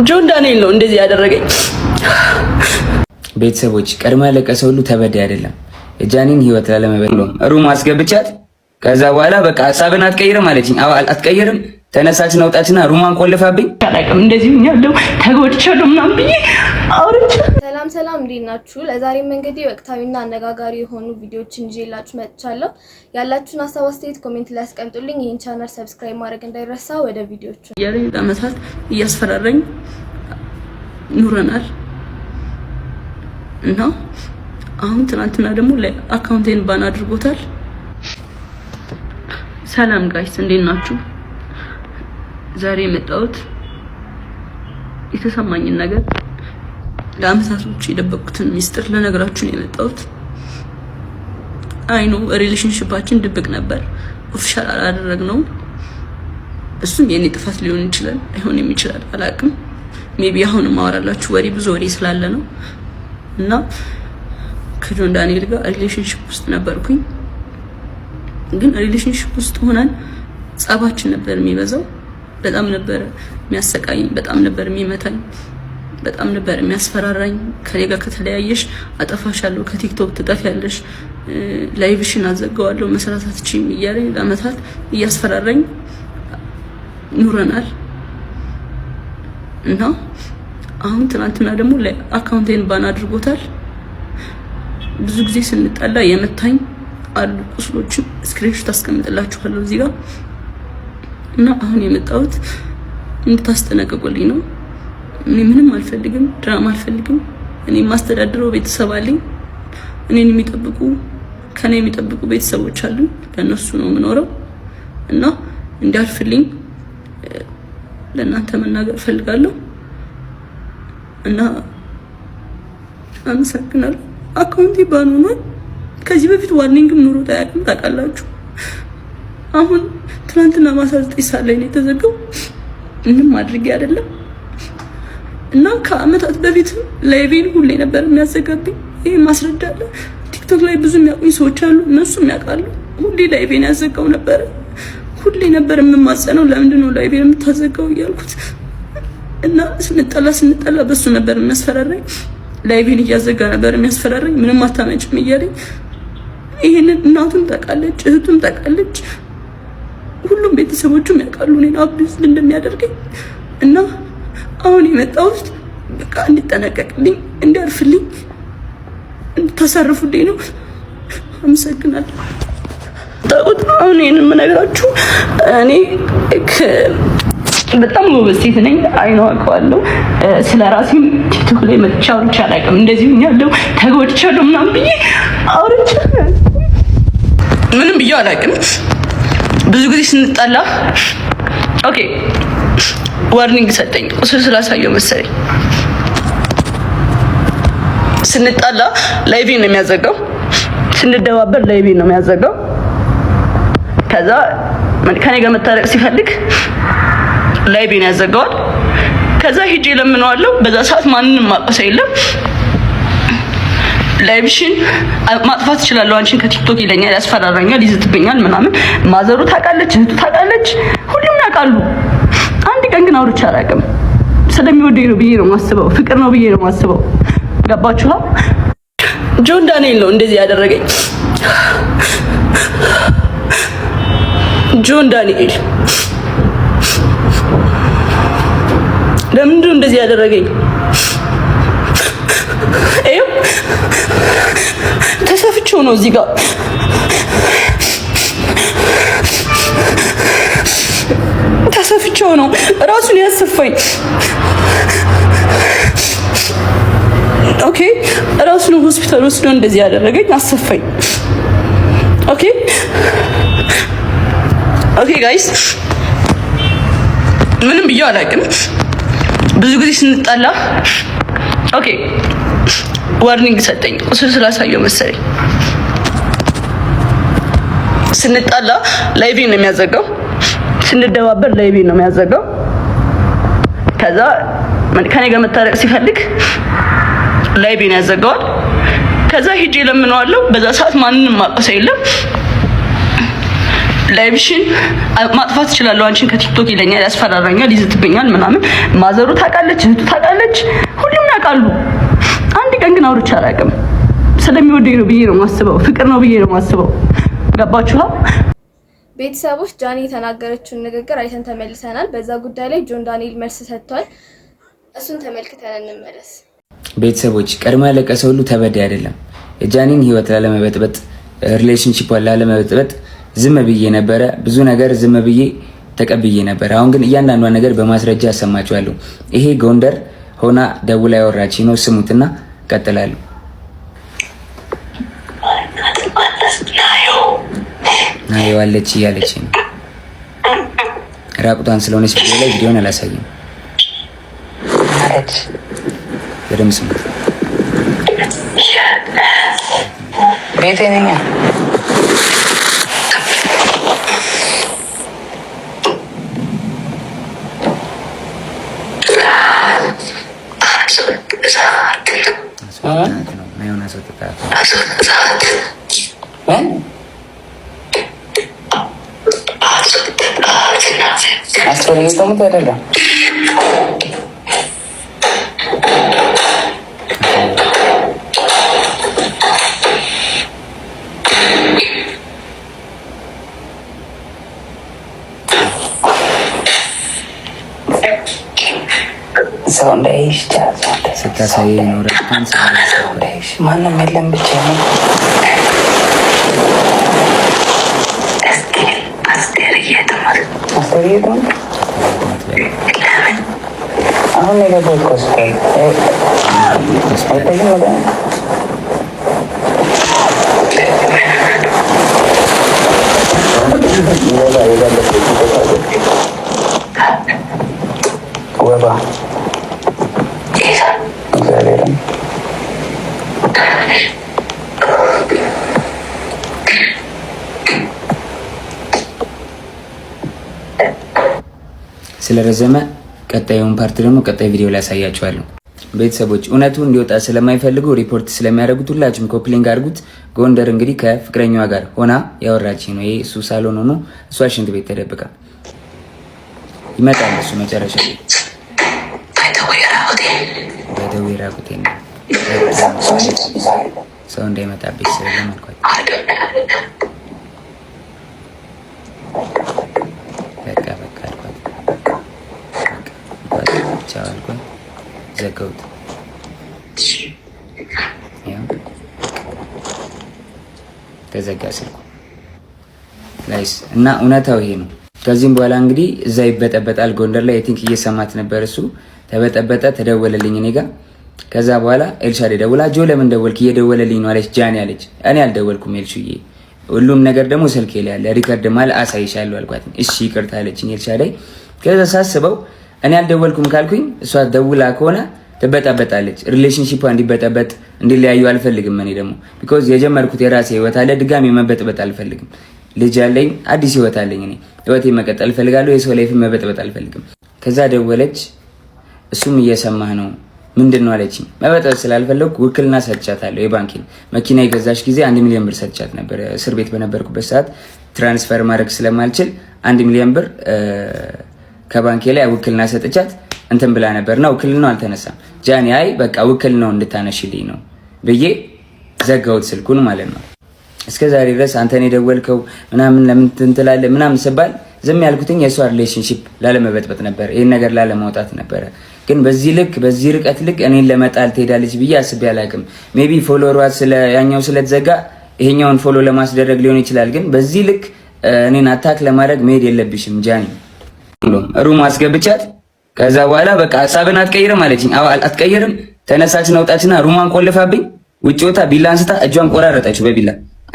ጆን ዳንኤል ነው እንደዚህ ያደረገኝ። ቤተሰቦች፣ ቀድሞ ያለቀሰ ሁሉ ተበዳይ አይደለም። የጃኒን ህይወት ላለመበደል room አስገብቻት ከዛ በኋላ በቃ ሀሳብን አትቀይርም አለችኝ። አዎ አትቀይርም። ተነሳችና ወጣችና room ዋን ቆልፋብኝ። አላውቅም፣ እንደዚህ ሆኛለሁ፣ ተጎድቻለሁ ምናምን ብዬ አውርቼ። ሰላም ሰላም፣ እንዴት ናችሁ? ለዛሬም እንግዲህ ወቅታዊና አነጋጋሪ የሆኑ ቪዲዮዎችን ይዤላችሁ መጥቻለሁ። ያላችሁን ሀሳብ አስተያየት comment ላይ አስቀምጡልኝ። ይህን channel subscribe ማድረግ እንዳይረሳ። ወደ ቪዲዮቹ። እያለኝ ለዓመታት እያስፈራራኝ ኑረናል እና አሁን ትናንትና ደግሞ account ኤን ban አድርጎታል። ሰላም guys፣ እንዴት ናችሁ? ዛሬ የመጣሁት የተሰማኝን ነገር፣ ለአመታቶች የደበቅኩትን ሚስጥር ልነግራችሁ ነው የመጣሁት። I know relationship ኣችን ድብቅ ነበር፣ official አላደረግነውም። እሱም የኔ ጥፋት ሊሆን ይችላል፣ አይሆንም ይችላል፣ አላውቅም። Maybe አሁን ማወራላችሁ ወሬ ብዙ ወሬ ስላለ ነው። እና ከጆን ዳንኤል ጋር relationship ውስጥ ነበርኩኝ። ግን relationship ውስጥ ሆነን ጸባችን ነበር የሚበዛው። በጣም ነበር የሚያሰቃይኝ፣ በጣም ነበር የሚመታኝ፣ በጣም ነበር የሚያስፈራራኝ። ከኔ ጋር ከተለያየሽ አጠፋሻለሁ፣ ከቲክቶክ ትጠፊያለሽ፣ live ሽን አዘጋዋለሁ፣ መስራት አትችይም እያለኝ ለአመታት እያስፈራራኝ ኑረናል። እና አሁን ትናንትና ደግሞ account ኤን ban አድርጎታል። ብዙ ጊዜ ስንጣላ የመታኝ አሉ ቁስሎችን screenshot አስቀምጥላችኋለሁ እዚህ ጋር። እና አሁን የመጣሁት እንድታስጠነቅቁልኝ ነው። እኔ ምንም አልፈልግም፣ ድራማ አልፈልግም። እኔ የማስተዳድረው ቤተሰብ አለኝ። እኔን የሚጠብቁ፣ ከኔ የሚጠብቁ ቤተሰቦች አሉኝ። ለእነሱ ነው የምኖረው እና እንዲያልፍልኝ ለእናንተ መናገር እፈልጋለሁ እና አመሰግናለሁ። Account ኤ ban ሆኗል። ከዚህ በፊት warning ም ኑሮት አያውቅም፣ ታውቃላችሁ። አሁን ትናንትና ማታ 9 ሰዓት ላይ ነው የተዘጋው። ምንም አድርጌ አይደለም። እና ከአመታት በፊት live ኤን ሁሌ ነበር የሚያዘጋብኝ። ይሄ ማስረጃ አለ። ቲክቶክ ላይ ብዙ የሚያውቁኝ ሰዎች አሉ፣ እነሱም ያውቃሉ። ሁሌ live ኤን ያዘጋው ነበረ። ሁሌ ነበር የምማጸነው፣ ለምንድን ነው live ኤን የምታዘጋው እያልኩት። እና ስንጠላ ስንጠላ በሱ ነበር የሚያስፈራራኝ። Live ኤን እያዘጋ ነበር የሚያስፈራራኝ። ምንም አታመጭም እያለኝ። ይሄንን እናቱም ታውቃለች፣ እህቱም ታውቃለች፣ ሁሉም ቤተሰቦቹም ያውቃሉ እኔን abuse እንደሚያደርገኝ። እና አሁን የመጣሁት በቃ እንዲጠነቀቅልኝ፣ እንዲያርፍልኝ፣ እንድታሳርፉልኝ ነው። አመሰግናለሁ። ታውቁት አሁን ይሄንን የምነግራችሁ እኔ በጣም ጎበዝ ሴት ነኝ። I know፣ አውቀዋለሁ። ስለ ራሴም ቲክቶክ ላይ መጥቼ አውርቼ አላውቅም። እንደዚህ ሆኛለሁ፣ ተጎድቻለሁ ምናምን ብዬ አውርቼ ምንም ብዬ አላውቅም። ብዙ ጊዜ ስንጣላ okay warning ሰጠኝ። ቁስል ስላሳየው መሰለኝ። ስንጣላ live ኤን ነው የሚያዘጋው። ስንደባበር live ኤን ነው የሚያዘጋው። ከዛ ከኔ ጋር መታረቅ ሲፈልግ live ኤን ያዘጋዋል። ከዛ ሄጄ ለምነዋለሁ። በዛ ሰዓት ማንንም ማቀሰ የለም። Live ሽን ማጥፋት እችላለሁ አንቺን ከቲክቶክ ይለኛል፣ ያስፈራራኛል፣ ይዝትብኛል ምናምን። ማዘሩ ታውቃለች፣ እህቱ ታውቃለች፣ ሁሉም ያውቃሉ። አንድ ቀን ግን አውርቼ አላውቅም። ስለሚወደኝ ነው ብዬ ነው የማስበው። ፍቅር ነው ብዬ ነው የማስበው። ገባችኋ? ጆን ዳንኤል ነው እንደዚህ ያደረገኝ። ጆን ዳንኤል ለምንድን ነው እንደዚህ ያደረገኝ? ይኸው ተሰፍቼው ነው፣ እዚህ ጋር ተሰፍቼው ነው፣ ራሱን ያሰፋኝ። Okay፣ ራሱ ነው ሆስፒታል ወስዶ እንደዚህ ያደረገኝ፣ አሰፋኝ። Okay guys፣ ምንም ብዬ አላውቅም። ብዙ ጊዜ ስንጣላ okay warning ሰጠኝ። ቁስል ስላሳየው መሰለኝ። ስንጣላ live ኤን ነው የሚያዘጋው። ስንደባበር live ኤን ነው የሚያዘጋው። ከዛ ከኔ ጋር መታረቅ ሲፈልግ live ኤን ያዘጋዋል። ከዛ ሄጄ ለምነዋለሁ። በዛ ሰዓት ማንንም ማቀሰ የለም። Live ሽን ማጥፋት እችላለሁ አንቺን ከቲክቶክ ይለኛል፣ ያስፈራራኛል፣ ይዝትብኛል ምናምን። ማዘሩ ታውቃለች፣ እህቱ ታውቃለች፣ ሁሉም ያውቃሉ። አንድ ቀን ግን አውርቼ አላውቅም። ስለሚወደኝ ነው ብዬ ነው የማስበው። ፍቅር ነው ብዬ ነው የማስበው። ገባችኋ? ቤተሰቦች፣ ጃኒ የተናገረችውን ንግግር አይተን ተመልሰናል። በዛ ጉዳይ ላይ ጆን ዳንኤል መልስ ሰጥቷል። እሱን ተመልክተን እንመለስ። ቤተሰቦች፣ ቀድሞ ያለቀሰ ሁሉ ተበዳይ አይደለም። የጃኒን ህይወት ላለመበጥበጥ፣ relationship ላለመበጥበጥ ዝም ብዬ ነበረ። ብዙ ነገር ዝም ብዬ ተቀብዬ ነበር። አሁን ግን እያንዳንዷን ነገር በማስረጃ አሰማችኋለሁ። ይሄ ጎንደር ሆና ደውላ ያወራች ነው። ስሙትና ቀጥላለሁ። ናየዋለች እያለች ነው። ራቁቷን ስለሆነች ቪዲዮ ላይ ቪዲዮን አላሳይም። በደምብ ስሙት። ቤቴ ነኝ። አይደለም። ሰው እንዳይሽ ስታሳይ ኖረ። ማንም የለም ብቻ ነው። አሁን የገባሁት ሆስፒታል አይታይም። ወባ እግዚአብሔርን ስለረዘመ ቀጣዩን part ደግሞ ቀጣይ ቪዲዮ ላይ ያሳያችኋለሁ። ቤተሰቦች፣ እውነቱ እንዲወጣ ስለማይፈልጉ ሪፖርት ስለሚያደርጉት ሁላችሁም copy link አድርጉት። ጎንደር እንግዲህ ከፍቅረኛዋ ጋር ሆና ያወራች ነው። ይሄ እሱ ሳሎን ሆኖ እሷ ሽንት ቤት ተደብቃ ይመጣል። እሱ መጨረሻ በደዌ ራቁቴ ነው ሰው እንዳይመጣብኝ ስለለመልኳት በቃ በቃ አልኳት። ቻው አልኳት። ዘጋሁት። ተዘጋ ስልኩ guys እና እውነታው ይሄ ነው። ከዚህም በኋላ እንግዲህ እዛ ይበጠበጣል ጎንደር ላይ፣ I think እየሰማት ነበር። እሱ ተበጠበጠ፣ ተደወለልኝ እኔ ጋ። ከዛ በኋላ ኤልሻዴ ደውላ ጆ ለምን ደወልክ? እየደወለልኝ ነው አለች። ጃኒ አለች። እኔ አልደወልኩም ኤልሹዬ፣ ሁሉም ነገር ደግሞ ስልኬ ላይ አለ፣ record ማል አሳይሻለሁ አልኳት። እሺ ይቅርታ አለችኝ ኤልሻዳይ። ከዛ ሳስበው እኔ አልደወልኩም ካልኩኝ እሷ ደውላ ከሆነ ትበጠበጣለች። Relationship እንዲበጠበጥ እንዲለያዩ አልፈልግም። እኔ ደግሞ because የጀመርኩት የራሴ ህይወት አለ። ድጋሚ መበጥበጥ አልፈልግም። ልጅ አለኝ፣ አዲስ ህይወት አለኝ። እኔ ህይወቴ መቀጠል እፈልጋለሁ። የሰው life መበጥበጥ አልፈልግም። ከዛ ደወለች። እሱም እየሰማህ ነው ምንድን ነው አለችኝ። መበጥበጥ ስላልፈለግኩ ውክልና ሰጥቻታለሁ። የባንኬን መኪና የገዛች ጊዜ 1 ሚሊዮን ብር ሰጥቻት ነበር። እስር ቤት በነበርኩበት ሰዓት transfer ማድረግ ስለማልችል 1 ሚሊዮን ብር ከባንኬ ላይ ውክልና ሰጥቻት እንትን ብላ ነበር እና ውክልናው አልተነሳም። ጃኒ አይ በቃ ውክልናው እንድታነሽልኝ ነው ብዬ ዘጋሁት ስልኩን ማለት ነው። እስከ ዛሬ ድረስ አንተን የደወልከው ምናምን ለምን ትላለህ ምናምን ስባል ዝም ያልኩትኝ የእሷ relationship ላለመበጥበጥ ነበር፣ ይህን ነገር ላለማውጣት ነበረ። ግን በዚህ ልክ በዚህ ርቀት ልክ እኔን ለመጣል ትሄዳለች ብዬ አስቤ አላውቅም። Maybe follower ዋ ያኛው ስለተዘጋ ይሄኛውን follow ለማስደረግ ሊሆን ይችላል። ግን በዚህ ልክ እኔን attack ለማድረግ መሄድ የለብሽም ጃኒ። Room አስገብቻት ከዛ በኋላ በቃ ሀሳብን አትቀይርም አለችኝ። አዎ አትቀይርም። ተነሳች ነውጣችና room ዋን ቆልፋብኝ ውጭ ወታ ቢላ አንስታ እጇን ቆራረጠችው በቢላ።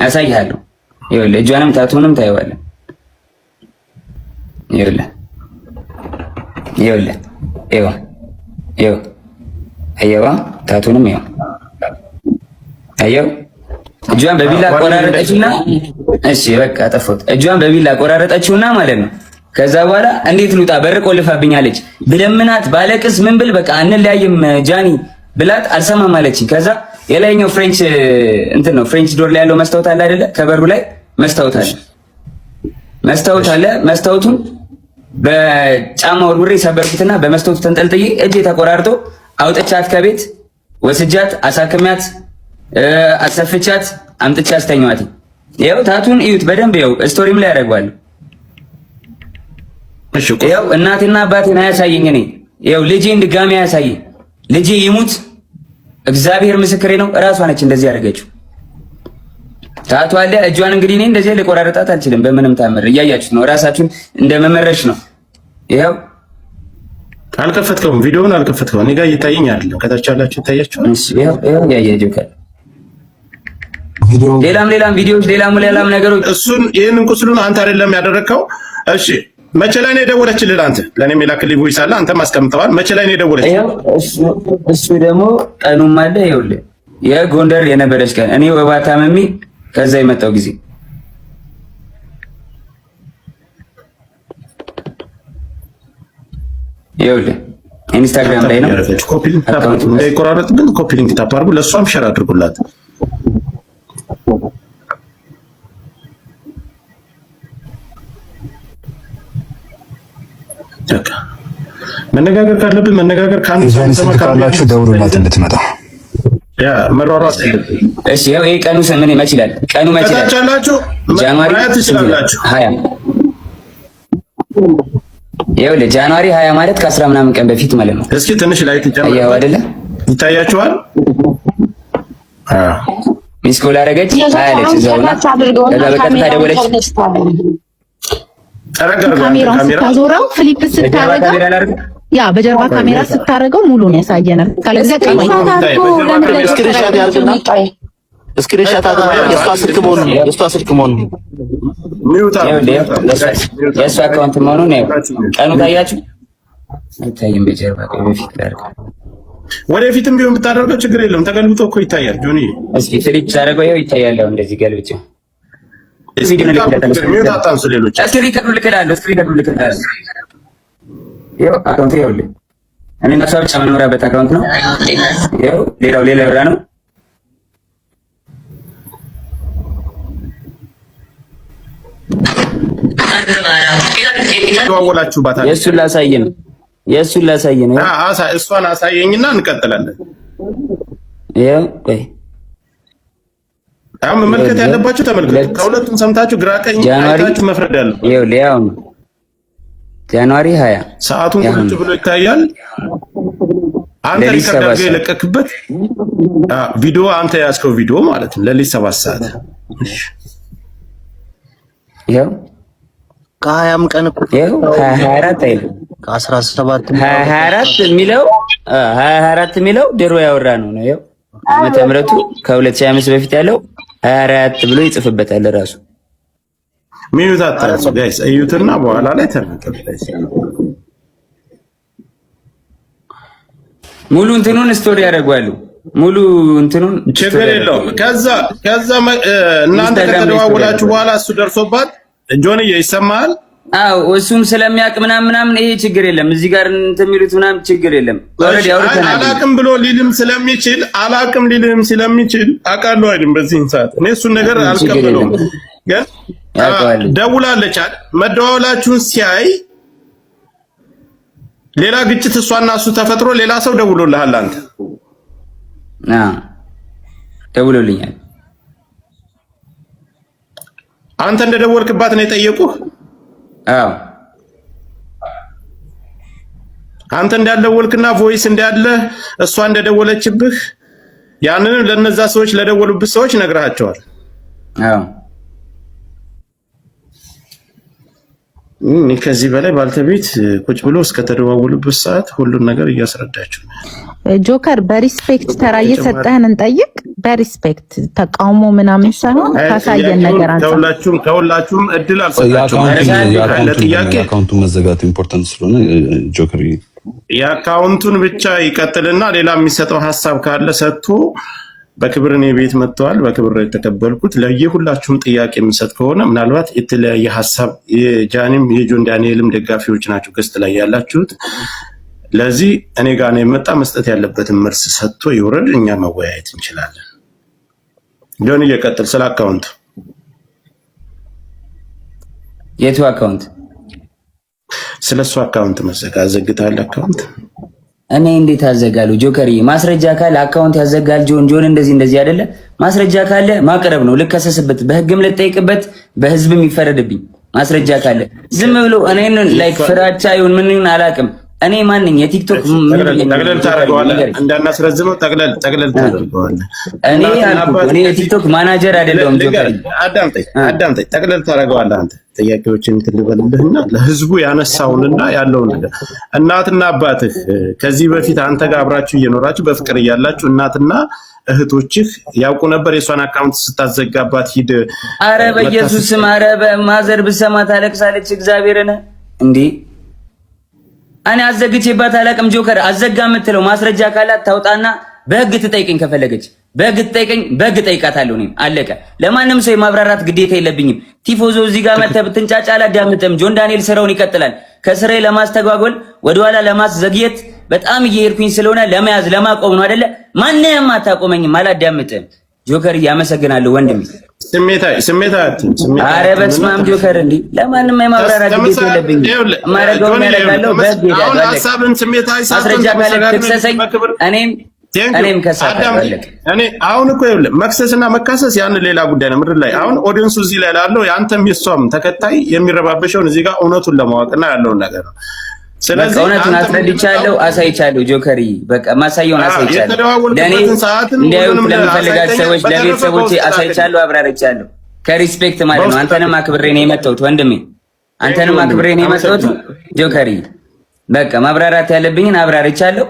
አሳይሃለሁ። ይኸውልህ እጇንም tattoo ንም ታየዋለህ። ይኸውልህ ይኸውልህ ይኸው ይኸው አየዋ tattoo ንም ይኸው አየው እጇን በቢላ ቆራረጠችውና፣ እሺ በቃ ጠፋሁት። እጇን በቢላ ቆራረጠችውና ማለት ነው። ከዛ በኋላ እንዴት ልውጣ? በር ቆልፋብኛለች። ብለምናት ባለቅስ ምን ብል በቃ አንለያይም ጃኒ ብላት አልሰማም አለችኝ። ከዛ የላይኛው French እንትን ነው French door ላይ ያለው መስታወት አለ አይደለ? ከበሩ ላይ መስታወት አለ። መስታወት አለ። መስታወቱን በጫማ ወርውሬ ሰበርኩትና በመስታወቱ ተንጠልጥዬ እጄ ተቆራርጦ አውጥቻት ከቤት ወስጃት አሳክሚያት አሰፍቻት አምጥቻ አስተኛዋት። ይኸው tattoo ን እዩት በደንብ ይኸው story ም ላይ ያደርገዋለሁ። ይኸው እናቴና አባቴን አያሳየኝ። እኔ ይኸው ልጄን ድጋሚ አያሳየኝ። ልጄ ይሙት እግዚአብሔር ምስክሬ ነው። እራሷ ነች እንደዚህ ያደረገችው። Tattoo አለ እጇን። እንግዲህ እኔ እንደዚህ ልቆራረጣት አልችልም በምንም ታምር። እያያችሁት ነው። እራሳችሁን እንደመመረሽ ነው። ይኸው አልከፈትከውም፣ ቪዲዮውን አልከፈትከውም። እኔ ጋር እየታየኝ አይደለም። ከታች ያላችሁ ይታያችኋል። እሺ፣ ይኸው ይኸው እያያችሁ ሌላም ሌላም ቪዲዮዎች ሌላም ሌላም ነገሮች እሱን ይህንን ቁስሉን አንተ አይደለም ያደረግከው። እሺ መቼ ላይ ነው የደወለችልህ? አንተ ለእኔም የላክልኝ voice አለ፣ አንተም አስቀምጠዋል። መቼ ላይ ነው የደወለችልህ? እሱ ደግሞ ቀኑም አለ። ይኸውልህ የጎንደር የነበረች ቀን እኔ ወባ ታመሚ ከዛ የመጣው ጊዜ ይኸውልህ ኢንስታግራም ላይ ነው። Copy link tap እንዳይቆራረጥ ግን copy link tap አድርጉ። ለእሷም share አድርጉላት። መነጋገር ካለብን መነጋገር ስልክ ካላችሁ ደውሉላት እንድትመጣ። ያ መሯሯጥ የለብንም። እሺ ይኸው ይሄ ቀኑ ምን መች ይላል? ቀኑ መች ይላል? ከታች ያላችሁ January ማየት ትችላላችሁ። 20 ይኸውልህ January 20 ማለት ከአስራ ምናምን ቀን በፊት ማለት ነው። እስኪ ትንሽ ላይ ትጨምር አየኸው አይደለ? ይታያችኋል። Missed call አደረገች አለች እዛውና ከዛ በቀጥታ ደወለች። ካሜራውን ስታዞረው flip ስታረገው ያ በጀርባ ካሜራ ስታረገው ሙሉን ያሳየናል። ካለዚያ Screenshot ያርግና screenshot አድርጋ የእሷ ስልክ መሆኑን የእሷ ስልክ መሆኑን የእሷ account መሆኑን ቀኑ ታያችሁ አይታይም። በጀርባ ቆይ፣ በፊት ላድርገው። ወደፊትም ቢሆን ብታደርገው ችግር የለውም። ተገልብጦ እኮ ይታያል። ጆኒ እስኪ flip ሳደርገው ይኸው ይታያል። አሁን እንደዚህ ገልብጬው Mute አታንሱ። ሌሎች Screen ልክልሃለሁ። Screen ልክልሃለሁ። ይኸው account ይኸውልህ፣ እኔ እና እሷ ብቻ መኖሪያበት account ነው። ይኸው ሌላው ሌላ ብራ ነው። ተዋወላችሁባታል። የእሱን ላሳይ ነው። የእሱን ላሳይ ነው። እሷን አሳየኝና እንቀጥላለን። ይኸው ቆይ አሁን መመልከት ያለባችሁ ተመልከቱ። ከሁለቱም ሰምታችሁ ግራ ቀኝ አይታችሁ መፍረድ ያለው ይኸውልህ፣ ያው January 20 ሰዓቱን ቁጭ ብሎ ይታያል። አንተ record አድርገህ የለቀክበት ቪዲዮ አንተ የያዝከው ቪዲዮ ማለት ነው። ሌሊት 7 ሰዓት። ይኸው ከሀያም ቀን እኮ ይኸው 24 አይልም ከ17 24 የሚለው 24 የሚለው ድሮ ያወራ ነው ነው። ይኸው ዓመተ ምሕረቱ ከ2005 በፊት ያለው 24 ብሎ ይጽፍበታል ራሱ። Mute አታንሱ guys፣ እዩትና በኋላ ላይ ተናገሩ። ሙሉ እንትኑን story ያደርጓሉ። ሙሉ እንትኑን ችግር የለውም። ከዛ እናንተ ከተደዋወላችሁ በኋላ እሱ ደርሶባት ጆንዬ ይሰማሃል? አዎ እሱም ስለሚያውቅ ምናምን ምናምን ይሄ ችግር የለም። እዚህ ጋር እንትን የሚሉት ምናምን ችግር የለም። Already አውርተናል። አላቅም ብሎ ሊልም ስለሚችል አላቅም ሊልም ስለሚችል አውቃለሁ አይልም። በዚህን ሰዓት እኔ እሱን ነገር አልቀበለውም። ግን ደውላለች አይደል? መደዋወላችሁን ሲያይ ሌላ ግጭት እሷና እሱ ተፈጥሮ ሌላ ሰው ደውሎልሃል አንተ? አዎ ደውሎልኛል። አንተ እንደደወልክባት ነው የጠየቁህ? አዎ። አንተ እንዳልደወልክና voice እንዳለ እሷ እንደደወለችብህ ያንንም ለነዛ ሰዎች ለደወሉብህ ሰዎች ነግረሃቸዋል። አዎ። እኔ ከዚህ በላይ ባልተቤት ቁጭ ብሎ እስከተደዋወሉበት ሰዓት ሁሉን ነገር እያስረዳችሁ ነው። ጆከር በ respect ተራ እየሰጠህን እንጠይቅ። በ respect ተቃውሞ ምናምን ሳይሆን ካሳየን ነገር አንጻር ከሁላችሁም ከሁላችሁም እድል አልሰጣችሁም። ለጥያቄ የ account ኡ መዘጋት important ስለሆነ ጆከር የ account ኡን ብቻ ይቀጥልና ሌላ የሚሰጠው ሀሳብ ካለ ሰጥቶ በክብር እኔ ቤት መጥተዋል። በክብር የተቀበልኩት ለየሁላችሁም ጥያቄ የምሰጥ ከሆነ ምናልባት የተለያየ ሀሳብ የጃኒም የጆን ዳንኤልም ደጋፊዎች ናቸው guest ላይ ያላችሁት። ለዚህ እኔ ጋር ነው የመጣ መስጠት ያለበትን መልስ ሰጥቶ ይውረድ። እኛ መወያየት እንችላለን። ጆን እየቀጥል ስለ account ኡ። የቱ account? ስለ እሱ account መዘጋ ዘግተሃል account? እኔ እንዴት አዘጋለሁ? ጆከር፣ ማስረጃ ካለ account ያዘጋል። ጆን ጆን እንደዚህ እንደዚህ አይደለ? ማስረጃ ካለ ማቅረብ ነው። ልከሰስበት፣ በህግም ልጠይቅበት፣ በህዝብም ይፈረድብኝ። ማስረጃ ካለ ዝም ብሎ እኔን like ፍራቻ ይሁን ምን ይሁን አላውቅም። እኔ ማንኝ የቲክቶክ ጠቅለል ታደርገዋለህ፣ እንዳናስረዝመው ጠቅለል ጠቅለል ታደርገዋለህ። እኔ አልኩህ፣ እኔ የቲክቶክ ማናጀር አይደለሁም። ጆከር። አዳምጠኝ አዳምጠኝ፣ ጠቅለል ታደርገዋለህ። አንተ ጥያቄዎችን እንትን ልበልልህና ለህዝቡ ያነሳውንና ያለውን ነገር፣ እናትና አባትህ ከዚህ በፊት አንተ ጋር አብራችሁ እየኖራችሁ በፍቅር እያላችሁ እናትና እህቶችህ ያውቁ ነበር የእሷን account ስታዘጋባት? ሂድ። አረ በኢየሱስ ስም፣ አረ በማዘር ብሰማ ታለቅሳለች። እግዚአብሔርን እንዴ፣ እኔ አዘግቼባት አላውቅም። ጆከር፣ አዘጋ የምትለው ማስረጃ ካላት ታውጣና በህግ ትጠይቀኝ። ከፈለገች በህግ ትጠይቀኝ፣ በህግ ጠይቃታለሁ። እኔም አለቀ። ለማንም ሰው የማብራራት ግዴታ የለብኝም። ቲፎዞ እዚህ ጋር መተህ ብትንጫጫ አላዳምጥም። ጆን ዳንኤል ስራውን ይቀጥላል። ከስራዬ ለማስተጓጎል፣ ወደኋላ ለማስዘግየት በጣም እየሄድኩኝ ስለሆነ ለመያዝ ለማቆም ነው አይደለ? ማንንም አታቆመኝም። አላዳምጥም። ጆከር፣ እያመሰግናለሁ ወንድሜ። ስሜታዊ ስሜታዊ አትሁን። ስሜታዊ። አረ በስመ አብ ጆከር፣ እንዲህ ለማንም የማብራራት ግዴታ የለብኝም። የማደርገውን ያደርጋለሁ። በህግ አሁን ሄዳለሁ። አለቀ። ሀሳብን ስሜታዊ ሳትሆን ማስረጃ ካለ ተመሰጋግነን ትክሰሰኝ። በክብር እኔም ከሳታለሁ። አለቀ። እኔ አሁን እኮ ይኸውልህ መክሰስና መካሰስ ያን ሌላ ጉዳይ ነው። ምድር ላይ አሁን audience ኡ እዚህ ላይ ላለው የአንተም የሷም ተከታይ የሚረባበሸውን እዚህ ጋር እውነቱን ለማወቅና ያለውን ነገር ነው። በቃ ስለዚህ እውነቱን አንተ አስረድቻለሁ፣ አሳይቻለሁ። ጆከሪ፣ በቃ ማሳየውን አሳይቻለሁ። ለእኔ የተደዋወልክበትን ሰዓትን እንዲያዩት ሁሉንም ለምፈልጋቸው አሳይተኛል። ሰዎች በተረፈ ለቤተሰቦቼ በውስጥ ላክልኝ። አሳይቻለሁ፣ አብራርቻለሁ። ከ respect ማለት ነው። በውስጥ አንተንም አክብሬ ነው የመጣሁት ወንድሜ፣ አንተንም አክብሬ ነው የመጣሁት ጆከሪ። በቃ ማብራራት ያለብኝን አብራርቻለሁ።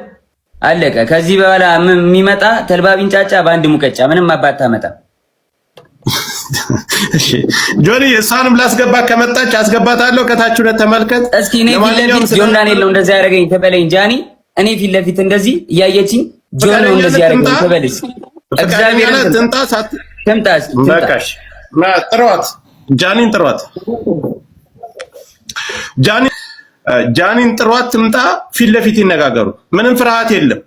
አለቀ። ከዚህ በኋላ የሚመጣ ተልባ ቢንጫጫ በአንድ ሙቀጫ ምንም አባት ታመጣ። እሺ ጆኒ፣ እሷንም ላስገባ፣ ከመጣች አስገባታለሁ። ከታች ሁነት ተመልከት። እስኪ እኔ ፊት ለማንኛውም ለፊት ጆን ዳንኤል ነው እንደዚህ ያደረገኝ ተበለኝ ጃኒ። እኔ ፊት ለፊት እንደዚህ እያየችኝ ጆን ነው እንደዚህ ያደረገኝ ተበል እስኪ። እግዚአብሔርን ትምጣ። ትምጣ እስኪ ትምጣ። በቃሽ፣ ጥሯት፣ ጃኒን ጥሯት፣ ጃኒን ጥሯት፣ ትምጣ። ፊት ለፊት ይነጋገሩ። ምንም ፍርሃት የለም።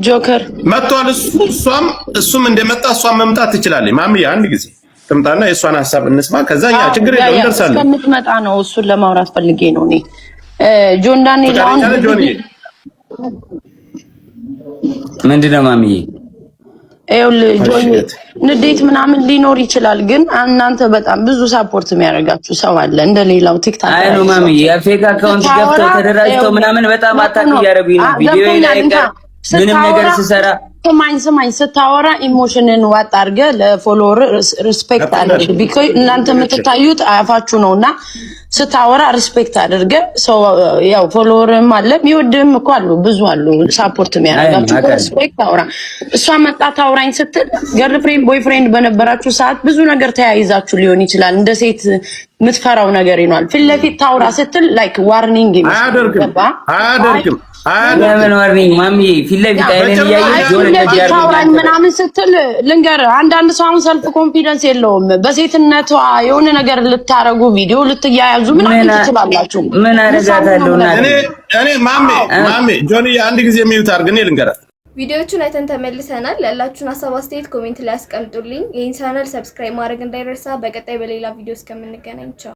ጆከር። መጥቷል። እሱ እሷም እሱም እንደመጣ እሷም መምጣት ትችላለች። ማሚዬ አንድ ጊዜ ትምጣና የእሷን ሀሳብ እንስማ። ከዛ እኛ ችግር የለም እንደርሳለን። እስከምትመጣ ነው፣ እሱን ለማውራት ፈልጌ ነው እኔ። ጆን ዳንኤል አሁን ጆኒ። ምንድን ነው ማሚዬ? ይኸውልህ ጆኒ፣ ንዴት ምናምን ሊኖር ይችላል፣ ግን እናንተ በጣም ብዙ support የሚያደርጋችሁ ሰው አለ። እንደ ሌላው ቲክታክ አይ ነው ማሚዬ፣ የ fake account ገብተው ተደራጅተው ምናምን በጣም attack እያደረጉኝ ነው። ቪዲዮ ላይ ምንም ነገር ስሰራ ስማኝ ስማኝ፣ ስታወራ emotion ን ዋጥ አድርገህ ለ follower respect አድርግ። Because እናንተ የምትታዩት አፋችሁ ነው እና ስታወራ respect አድርገህ። ሰው ያው follower ም አለ፣ የሚወድህም እኮ አሉ፣ ብዙ አሉ support የሚያደርጋችሁ። Respect አውራ። እሷ መጣ ታውራኝ ስትል girlfriend boyfriend በነበራችሁ ሰዓት ብዙ ነገር ተያይዛችሁ ሊሆን ይችላል። እንደ ሴት የምትፈራው ነገር ይኗል። ፊት ለፊት ታውራ ስትል like warning ይመስላል። አያደርግም አያደርግም። ለምን warning ማሚ? ፊት ለፊት አይኔን እያየች ጆን እንደዚህ ታውራኝ ምናምን ስትል ልንገርህ፣ አንዳንድ ሰው አሁን self confidence የለውም። በሴትነቷ የሆነ ነገር ልታረጉ፣ ቪዲዮ ልትያያዙ ምናምን ትችላላችሁ። ምን አደርጋታለሁ? እኔ እኔ ማሜ ማሜ ጆኒ፣ አንድ ጊዜ mute አድርግ፣ እኔ ልንገራት። ቪዲዮዎቹን አይተን ተመልሰናል። ያላችሁን ሀሳብ አስተያየት comment ላይ አስቀምጡልኝ። ይህን channel subscribe ማድረግ እንዳይረሳ። በቀጣይ በሌላ ቪዲዮ እስከምንገናኝ ቻው።